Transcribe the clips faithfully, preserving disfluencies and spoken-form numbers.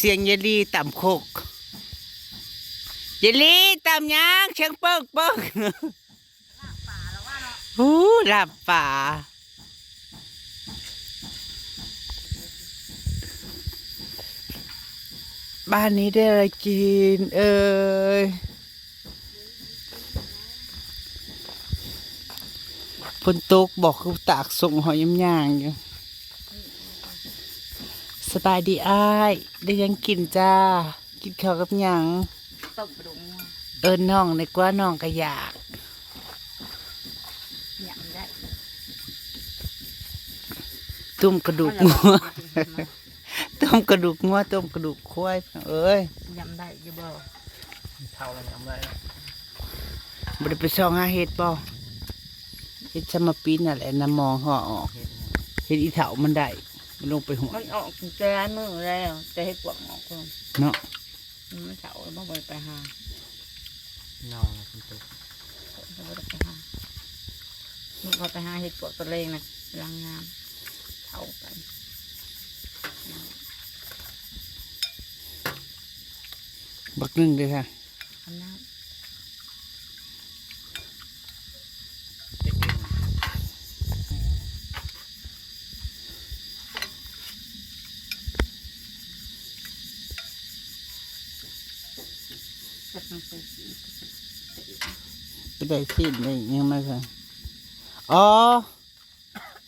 เสียงยายลีตำโคก ยายลีตำหยังเสียงเปิ้งเปิ้ง หู ลาบปลา บ้านนี้ได้อะไรกินเอ่ย ฝนตกบอกคือตากส่งหอยยำย่างอยู่ สบายดีอ้าย ได้หยังกินจ้า กินข้าวกับหยัง ต้มกระดูกงัว เอิ้นน้องในกว่าน้องก็อยาก หยังได้ ต้มกระดูกงัว ต้มกระดูกงัว ต้มกระดูกควาย เอ้ย ยำได้อยู่บ่ เฒ่าแล้วยำได้แล้ว บ่ได้ไปส่องหาเห็ดบ่ เห็ดสะมาปีนั่นแหละ น้ำมองห่อออก เห็ดอีเฒ่ามันได้ มันลงไปห้วย มันออกแต่หลายมื้อแล้ว แต่เห็ดปวกออกก่อน เนาะ มันเฒ่าแล้วบ่ได้ไปหา เน่าแล้วมันตก ก็บ่ได้ไปหา มันก็ไปหาเห็ดปวกตะเลงนะ ลังงาม เฒ่าไป บักหนึ่งเด้อค่ะ อันนั้น จับมันไปสิ ไปได้สิ้นได้หยังมาซะ อ๋อ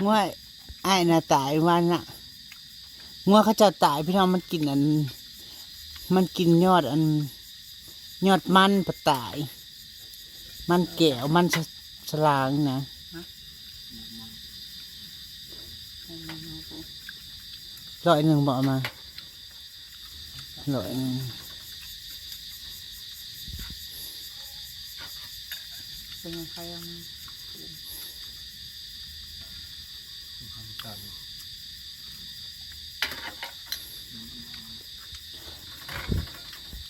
งัวอ้ายน่ะตายวันน่ะ งัวเขาเจ้าตายพี่น้อง มันกินอัน มันกินยอดอัน ยอดมันปะตาย มันแก้ว มันสะ สลางนะ ฮะ ร้อยหนึ่งบอกเอามา ร้อยหนึ่ง เป็นไงใครเอามา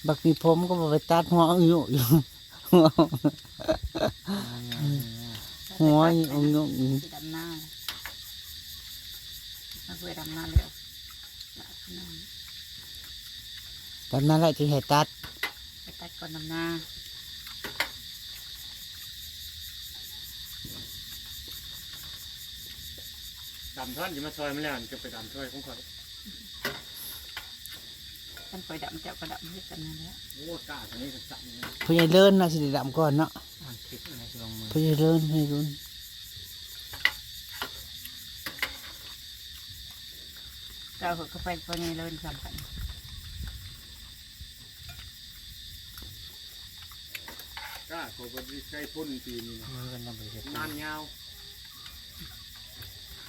บักมีผมก็บ่ไปตัดหัวเอาอยู่ หัว หัวอยู่ สิดำนา มาช่วยดำนาแล้ว ดำนาแล้วจะให้ตัด ไปตัดก่อนดำนา ดำท่อนจะมาซอยมันแล้ว จะไปดำซอยของข้อย ท่านคอยดำเจ้าก็ดำเฮ็ดกันนั่นแหละ โอ้ กล้าตัวนี้ก็สั่นเลย พ่อใหญ่เลินน่ะสิได้ดำก่อนเนาะ มันคิดอะไรลงมือ พ่อใหญ่เลิน พ่อใหญ่เลิน เจ้าเขาก็ไปพ่อใหญ่เลินสำคัญ กล้าเขาบ่ได้ใช้พ่นปีนี้นะ มันก็ยังบ่ได้เฮ็ด นานยาว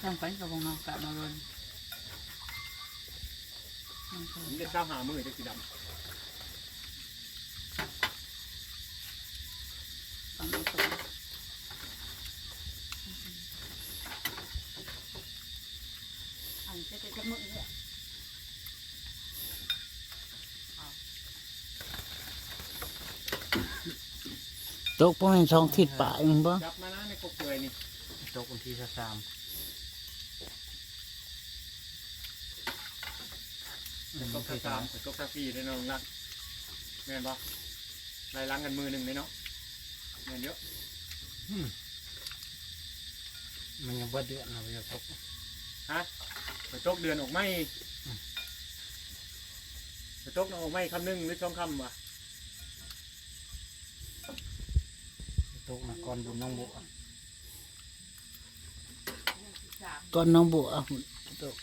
สำคัญกับวงเฮากะมาเลิน มันได้เศร้าหามื้อจักสิดำ อันนี้จะเป็นจักมื้อเนี่ย ตกประมาณสองทิศปลายมันบ่ จับมานะในกกเปื่อยนี่ ตกวันที่สิบสาม ตกสิบสาม ตกสิบสี่ได้เนาะลุงรัก แม่นบ่ ไล่หลังกันมื้อหนึ่งเลยเนาะ แม่นเยอะ อืม มันยังบ่เดือนนะ มันยังตก ฮะ ไปตกเดือนออกไม่ อืม ไปตกออกไม่คำหนึ่งหรือสองคำวะ ตกนะก่อนบุญน้องบัว ก่อนน้องบัว ตก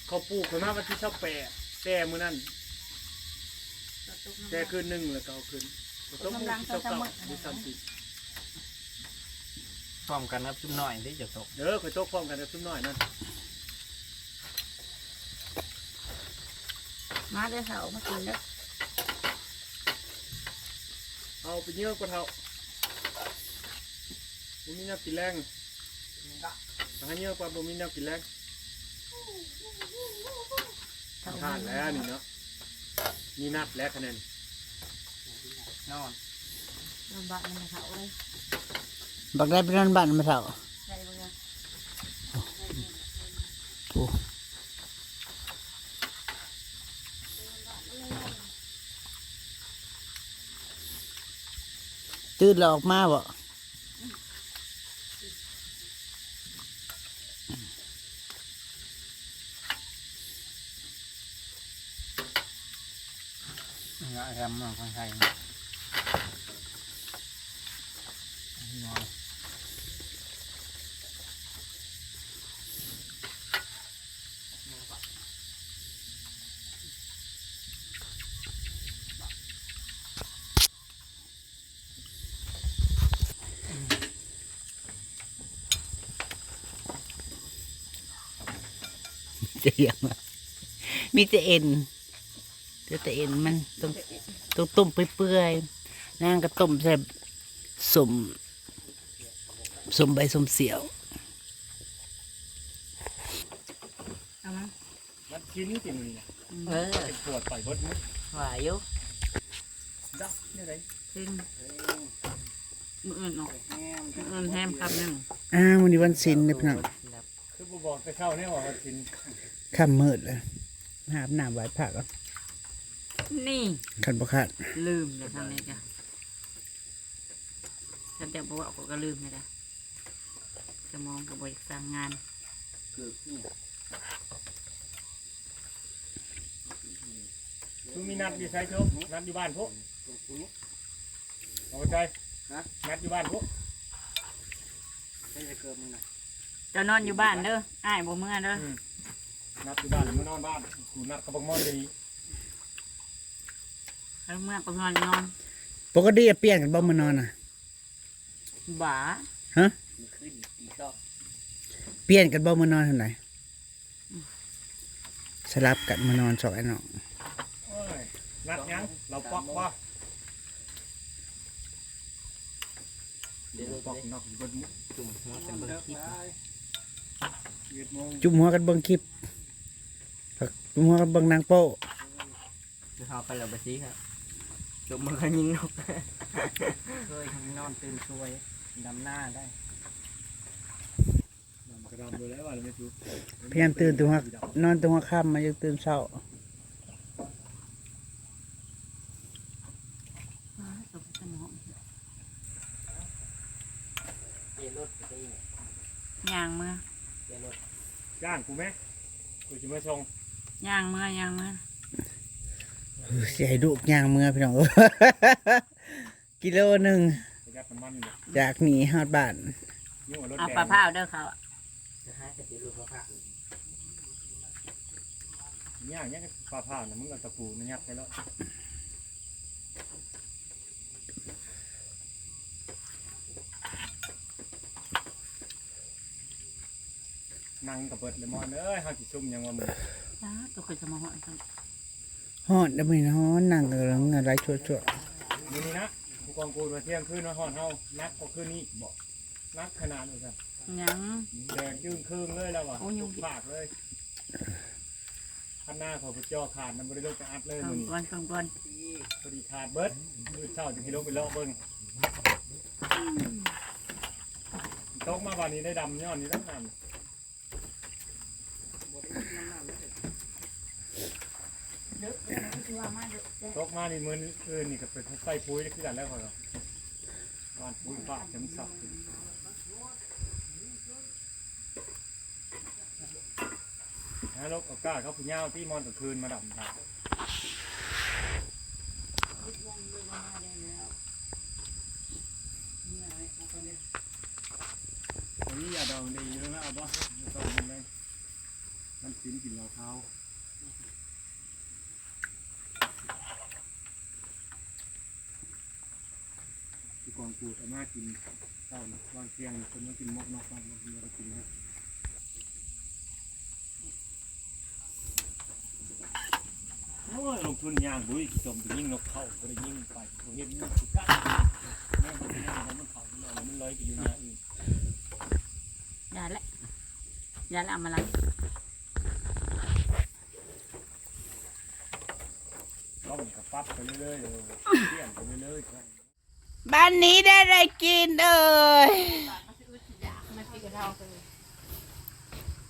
เขาปลูกไปมาวันที่สิบแปด แต่มื้อนั้น แต่คืนหนึ่งแล้วก็เอาคืน ไปตกมื้อที่สิบเก้า หรือสามสิบ พร้อมกันครับซุมน้อยที่จะตก เด้อ ไปตกพร้อมกันกับซุมน้อยนั่น มาเด้อเฒ่า มากินเด้อ เอาไปเยี่ยมกว่าเฒ่า บ่มีแนวกินแลง หาเยี่ยมกว่าบ่มีแนวกินแลง เฒ่า ผ่านแล้วนี่เนาะ มีนัดแล้วคะแนน นอน นอนบ้านมันเฒ่าเลย บักได้ไปนอนบ้านมันเฒ่า ได้บ่เนี่ย โอ้ โอ้ ตื่นแล้วออกมาบ่ แฮมของไทย จะยังไง มีแต่เอ็น เหลือแต่เอ็นมันต้อง ต้องต้มเปื่อยๆ นางก็ต้มใส่ส้ม ส้มใบส้มเสียว เอามา มันชิ้นกินนี่นะ เออ เป็นขวดไปเบิดมื้อ ว่าอยู่ ดักเนี่ยไร เพิ่ง มื้ออื่นเนาะ มื้ออื่นแฮมคำหนึ่ง อ้าว มื้อนี้วันศีลเด้อพี่น้อง คือบ่บอกแต่เช้าเนี่ยว่าวันศีล ค่ำมืดแล้ว หาอาบน้ำไหว้พระก่อน นี่ คันบ่ขาด ลืมแล้วทางนี้จ้ะ ฉันจะบอกว่าก็ลืมไม่ได้ สมองก็บ่อยากสั่งงาน คือเนี่ย คือมีนัดอยู่ไสโชค นัดอยู่บ้านพุ เอาใจ ฮะ นัดอยู่บ้านพุ ใช่จะเกิดมึงนะ เจ้านอนอยู่บ้านเด้อ อ้ายบ่เมือเด้อ อืม นัดอยู่บ้าน มานอนบ้าน กูนัดกับบักมอนเดี๋ยวนี้ แล้วเมือก็นอนนอน ปกติจะเปลี่ยนกันบ่มื้อนอนน่ะ บ่า ฮะ เปลี่ยนกันบ่มื้อนอนเท่าไหร่ สลับกันมื้อนอนสองไอ้น้อง โอ้ย นัดหยัง เราปอกบ่ เดี๋ยว ปอกนอกเบิดมื้อ จุ่มหัวกันเบิ่งคลิป เจ็ดโมง จุ่มหัวกันเบิ่งคลิป จุ่มหัวกันเบิ่งหนังโป๊ คือเขาไปแล้วบ่สิครับ จบมันก็ยิงนก เคยนอนตื่นสวย ดำหน้าได้ ดำกระดำเลยแล้วว่าเราไม่ถูก เพียงตื่นตัวหัก นอนตัวหักค่ำมายังตื่นเช้า เปลี่ยนรถไป ย่างเมือ เปลี่ยนรถ จ้างกูไหม กูจะมาส่ง ย่างเมือย่างเมือ เออ สิให้ลูกย่างเมือพี่น้อง กิโลหนึ่ง ประหยัดน้ำมันอยู่ จากนี่ฮอดบ้าน นี่ว่ารถ เอา แดง ปลาเผาเด้อเขา จะหาจะกินลูกเขาผัก เนี่ย เนี่ยปลาเผานะ มึงเอาตะปูมายัดไปแล้ว นั่งกับเบิดเลยมอนเอ้ย เฮาสิซุ่มหยังวะมื้อ จ้า ตัวเคยจะมาหอยกัน ฮ้อนเด้อมื้อนี้ฮ้อน นั่งกันเงยไหลชั่วๆ มื้อนี้นะ ผู้กองกูมาเที่ยงคืนมาฮ้อนเฮา หนักกว่าคืนนี้บ่ หนักขนาดนี้ครับ หยัง แดดจึ้งครึ่งเลยแล้วว่ะ โอ้ย ยุง ทุกภาคเลย คันนาเขาก็จ่อขาด มันบ่ได้ลงไปอัดเลย ฟัง มื้อนี้ ก่อน ฟังก่อน พอดีขาดเบิด มื้อเช้าจะกินลงไปเลาะเบิ่ง ตกมาวันนี้ได้ดำย้อนนี้แล้วน้ำ ตกมานี่มื้ออื่นนี่ก็ไปใส่ปุ๋ยคือกันแล้วข้อยว่า หว่านปุ๋ยฝากจำสับ ฮะ ลกเอาก้าเขาผู้ยาวตี้มอนกลางคืนมาดำทาง วันนี้อย่าดองดีแล้วนะ เอาบ่ ไม่ต้องเลย มันสินกินเหล้าขาว ที่กองกูดเอามากินเช้านะ วางเที่ยงคนมากินมกนอกบ้าน บางทีเรากินนะ โอ้ย ลงทุนยางบุ้ย จมไปยิงนกเขา บ่ได้ยิงไป บ่เห็นมันสิกัด แม่มันสิย่าง มันเข้าไปแล้ว มันลอยไปอยู่หน้าอื่น อย่าละ อย่าละ เอามาละ ต้องกับปรับไปเรื่อยๆ เออ เปลี่ยนไปเรื่อยๆ บ้านนี้ได้อะไรกินเอ่ย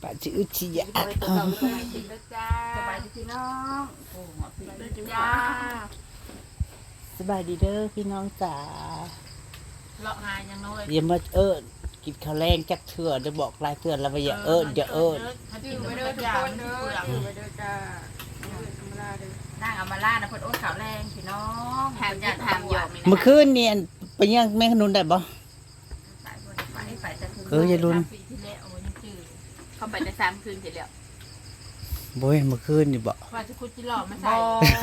ปาจิอุจิยะ จ้า สบายดีพี่น้อง โอ้ สบายดีจ้า สบายดีเด้อพี่น้องจ๋า เลาะหาอย่างน้อย อย่ามาเอิ้นกินข้าวแลงจักเทื่อ ได้บอกหลายเทื่อแล้วว่าอย่าเอิ้น เออ อย่าเอิ้น มันเอิ้น จื้อไว้เด้อทุกคนเด้อ จื้อไว้เด้อจ้า เอิ้นอำมาลาเด้อ นางอำมาลานะเพิ่นอดข้าวแลงพี่น้อง ห้ามหยิบห้ามหยอกนี่นะ มื้อคืนนี่อัน ไปเยี่ยมแม่ขนุนได้บ่ ไปบ่ได้ไป ไปแต่คืน เออ ยายลุน สามปีที่แล้ว โอ้ย ยังจื้อ เขาไปแต่สามคืนที่แล้ว บ่เห็นมื้อคืนนี่บ่ ว่าสิขุดจิหล่อมาใส่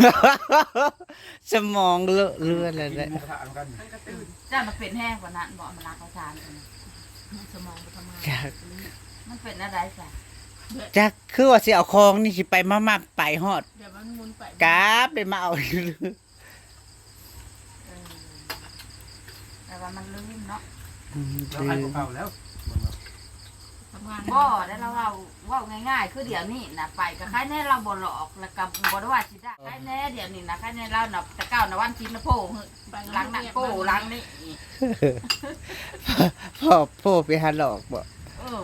บ่ สมองเลอะเลือนแล้วแหละ กินหมูกระทะกัน เจ้าน่ะเป็นแห้งกว่านั้นบ่ มาลาเขาทานกัน สมองบ่ทำงาน จัก มันเป็นอะไรจ้ะ จัก คือว่าสิเอาของนี่สิไปมามักไปฮอด เดี๋ยวมันหมุนไป กราบได้มาเอา เออ แต่ว่ามันลืมเนาะ อืม เราให้ของเก่าแล้ว ทำงาน บ่ แล้วเราเว้า เว้าง่ายๆ คือเดี๋ยวนี้นะ ไปก็ใครแน่เราบ่หลอก แล้วก็บ่ได้ว่าสิได้ ใครแน่เดี๋ยวนี้นะ ใครแน่เรานะ แต่เก่านะวันศีลนะโพ ไป หลังนั้นโพ หลังนี้ พ่อ พ่อไปหาหลอกบ่ เออ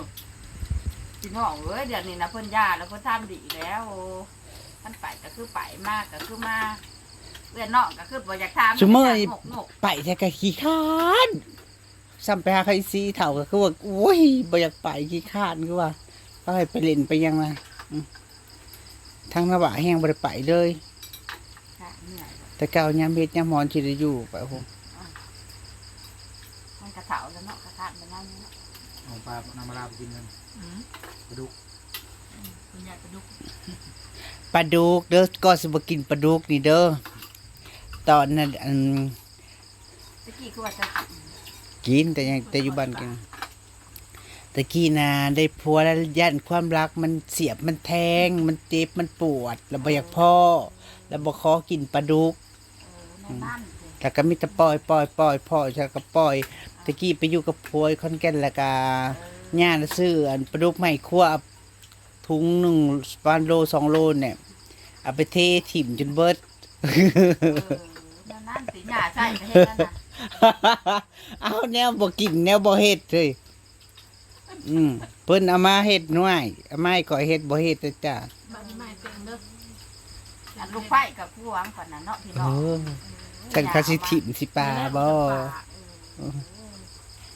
พี่น้องเอ้ย เดี๋ยวนี้นะเพิ่นย่าแล้ว เพิ่นทำดีแล้ว มันไปก็คือไป มาก็คือมา เอื้อนน้องก็คือบ่อยากถาม ซุมื้อนี้ หมกหมก ไปแต่ก็ขี้คร้าน ซ้ำไปหาใครซีเฒ่าก็คือว่า โอ้ย บ่อยากไป ขี้คร้าน คือว่า เขาให้ไปเล่นไปหยังนะ อืม ทางนาวาแฮงบ่ได้ไปเลย ค่ะ เหนื่อย แต่เก่ายามเฮ็ดยามฮ้อนสิได้อยู่ไป โอ้โห อ่ะ มันกะเฒ่าแล้วเนาะ กะคร้านไปนั่นเนาะ เอาปลาน้ำมาลาไปกินกัน อืม ปลาดุก อืม คุณยายปลาดุก ปลาดุกเด้อ ก็สิบ่กินปลาดุกนี่เด้อ ตอนนั้น อัน ตะกี้คือว่าจะกิน กิน แต่ยัง แต่อยู่บ้านกิน ตะกี้นะ ได้ผัวแล้วย่านความรักมันเสียบมันแทง มันเจ็บมันปวด แล้วบ่อยากพ้อ แล้วบ่ขอกินปลาดุก เออ แม่บ้านสิ แล้วก็มีแต่ปล่อย ปล่อย ปล่อย ปล่อย แล้วก็ปล่อย ตะกี้ไปอยู่กับผัวอยู่ขอนแก่น แล้วก็ เออ ย่าน่ะซื้ออันปลาดุกมาให้ครัว ถุงหนึ่งประมาณโลสองโลเนี่ย เอาไปเทถิ่มจนเบิด เออ แนวนั้นสิ ย่าใส่ไปเฮ็ดนั่นน่ะ เอาแนวบ่กินแนวบ่เฮ็ดเลย อืม เพิ่นเอามาเฮ็ดหน่วย เอามาให้ข้อยเฮ็ดบ่เฮ็ดเด้อจ้า บัดนี้มาให้เต็มเด้อ อันลูกไฟกับพวงก่อนน่ะเนาะพี่ เอ น้อง อ ฉันเขาสิถิ่มสิปาบ่ เออ เออ เออ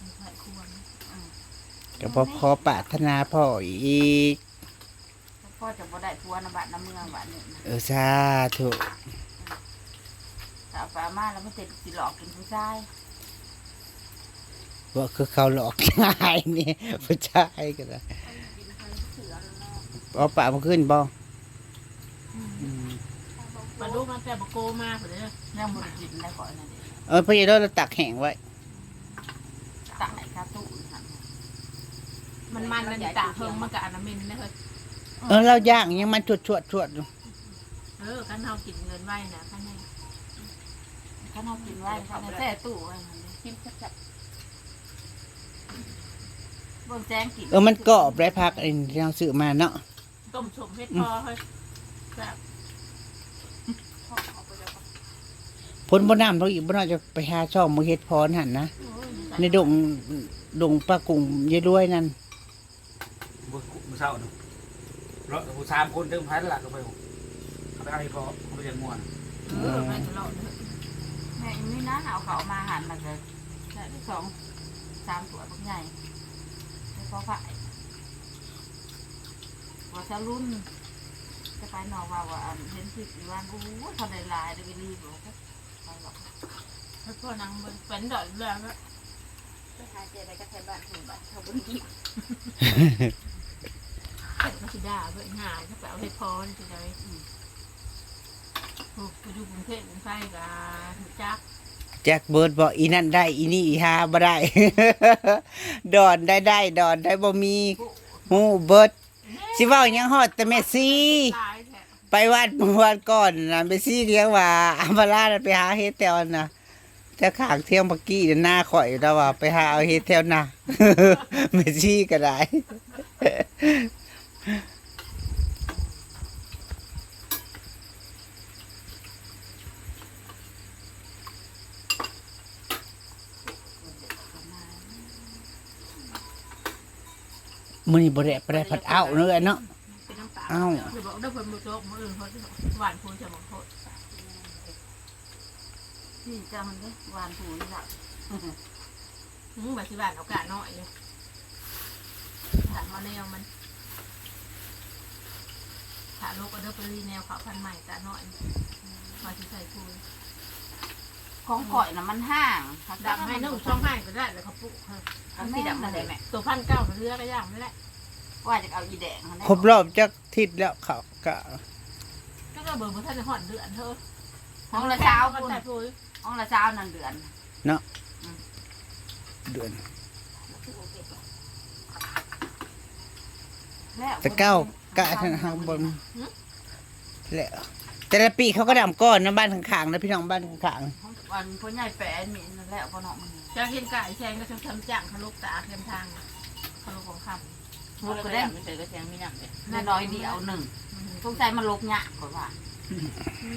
ลูกไฟควง อืม ก็บ่ขอปรารถนาพ่ออีก พ่อจะบ่ได้ผัวนะ บัดนะเมืองบัดนี้นะ เออ สาธุ ถ้าเอาไปเอามาแล้วมันติดสิหลอกกินผู้ชาย ว่าคือเขาหลอกง่ายนี่ ผู้ชายก็ได้ เอาปลามาขึ้นบ่ อืม ปลาดุกมันแต่บ่โกมาพุ่นเด้อ ยังบ่ได้กินได้ก่อนนั่นเอง เออ พระเยโดเราตักแห้งไว้ ตายคาตู้หั่น มันมันนั่นนี่ตากเพิ่งมันก็อันนั้นเหม็นนะเฮ้ย เออ เราย่างยังมันชวดๆๆอยู่ เออ คันเฮากินเงินไว้นะ คันนี้ คันเฮากินไว้ คันแช่ตู้ไว้หั่น กินแซ่บๆ เบิ่งแจ้งกิน เออ มันกรอบได้ผักอันที่เราซื้อมาเนาะ ต้มส้มเห็ดพอเฮ้ย แซ่บ พ้นบ่น้ำเราอีกบ่น้อยจะไปหาช่องมือเห็ดพอหั่นนะ โอ้ย ในดง ดงปลากุ่งยายรวยนั่น มื้อ มื้อเช้าเนาะ เลาะกับผู้สามคนเทิงพันละก็ไป เขาไปเอาให้พอ เขาไปเลี้ยงงัวน่ะ เออ ไปตลอดเลย แม่อีนี่นะ เอาเขามาหั่นมาเลย ได้สอง สามตัวบักใหญ่ ไม่พอขาย ว่าจะรุ่น จะไปนอกว่า ว่าอันเห็นคลิปอีวัน โอ้โห เขาได้หลายเลย รีบบอกว่าไปหรอก ให้พ่อนางมันเป็นดอกแล้วนะ ไปหาเจอะไรก็ไทยบ้านถึงบ้านเขาบ่ได้กิน เพิ่นก็สิด่าเพิ่นหา ก็ไปเอาให้พอนี่สิได้ อืม โอ้ ไปอยู่กรุงเทพฯ กรุงไทยก็รู้จัก จักเบิดบ่ อีนั่นได้ อีนี่อีหาบ่ได้ ดอนได้ได้ ดอนได้บ่มี ฮู้เบิด สิเว้าหยังฮอดแต่แม่ชี หลายแท้ ไปวัดเมื่อวันก่อนนะ แม่ชีเรียกว่า อำมาลาน่ะไปหาเห็ดแถวนั้นนะ แต่ข้างเที่ยงเมื่อกี้น่ะ หน้าข่อยแล้วว่าไปหาเอาเห็ดแถวนา แม่ชีก็ได้ มื้อนี้บ่ได้ไปได้ผัดอ้าวเนาะ เป็นน้ำตาล อ้าว อย่าบอกเด้อเพิ่นบ่โจ๊ก มื้ออื่นเพิ่นหวานพูนจะบอกโทษ นี่จ้ามันเด้อ หวานพูนนี่ล่ะ อืม ว่าสิหว่านเอากะน้อยอยู่ ถามเอาแนวมัน ถ้าลูกก็เด้อไปรีแนวเขาพันธุ์ใหม่กะน้อย ว่าสิใส่ปุ๋ย ของข่อยน่ะมันห่าง ดำให้นึ่งช่องให้ก็ได้แล้วเขาปลูกให้ อันสีดำมาเลยแม่ ตัวพันเก้ามันเลือกก็ยากไม่ได้ ว่าจะเอาอีแดงหั่นแหละ ครบรอบจักอาทิตย์แล้วเขาก็ ก็ก็เบอร์บ่ทันได้ฮอดเดือนเธอ ของละเช้า มัน พุ่น ใส่ปุ๋ย ของละเช้านั่นเดือน เนาะ อืม เดือน แล้ว แต่เก้ากะทางบนแหละ แต่ละปีเขาก็ดำก่อนนะบ้านข้างๆนะพี่น้องบ้านข้าง อันพ่อใหญ่แปะอันนี้นั่นแหละพ่อน้องมัน จะเห็นกายแซงก็จะทำจ้างเขาลูกตาเทียมทางเขาลูกของคำ ลูกก็ได้ มันเจอก็แซงมีน้ำเลย น้อยๆเดียวหนึ่ง อืม สงสัยมันลกยากกว่าว่า อื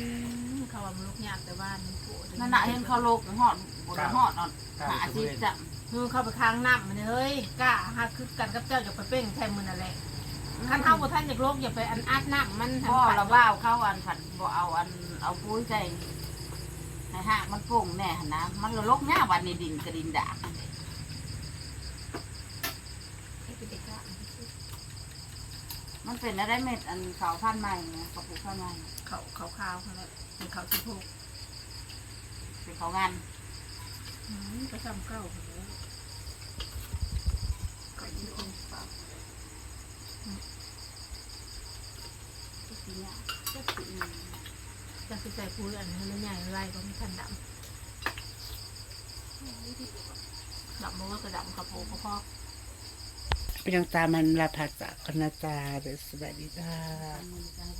มเขาว่ามันลูกยากแต่ว่ามันโผล่ นั่นน่ะเห็นเขาลกหอดบนหอดอ่อนหาสิบจ้ะ อืมเขาไปค้างน้ำมันเฮ้ยกล้าหาคือกันกับเจ้าอย่าไปเป่งแทนมันนั่นแหละคันเฮาบ่ทันอยากลกอย่าไปอันอัดน้ำมัน พ่อละว่าวเข้าอันผัดบ่เอาอันเอาปุ๋ยใส่ให้หากมันโป่งแน่หั่นนะมันละลกยากวันนี้ดินกระดินดาก มันเป็นอะไรเม็ดอันเขาพันธุ์ใหม่เนี่ยเขาปลูกพันธุ์ใหม่ เขาเขาขาวเขาแล้วเขาสิบหก เป็นเขางาน อืมก็ซ้ำเก่าเขาแล้ว เขาอยู่ตรงเสา จักสิใส่ปุ๋ยอันนี้มันใหญ่ไรก็ไม่ทันดำดำมันก็กระดำกระโปงกระพอก ๆเป็นยังตามันลาภาษาคณะจาเด้อสวัสดีค่ะ อันนี้ก็ให้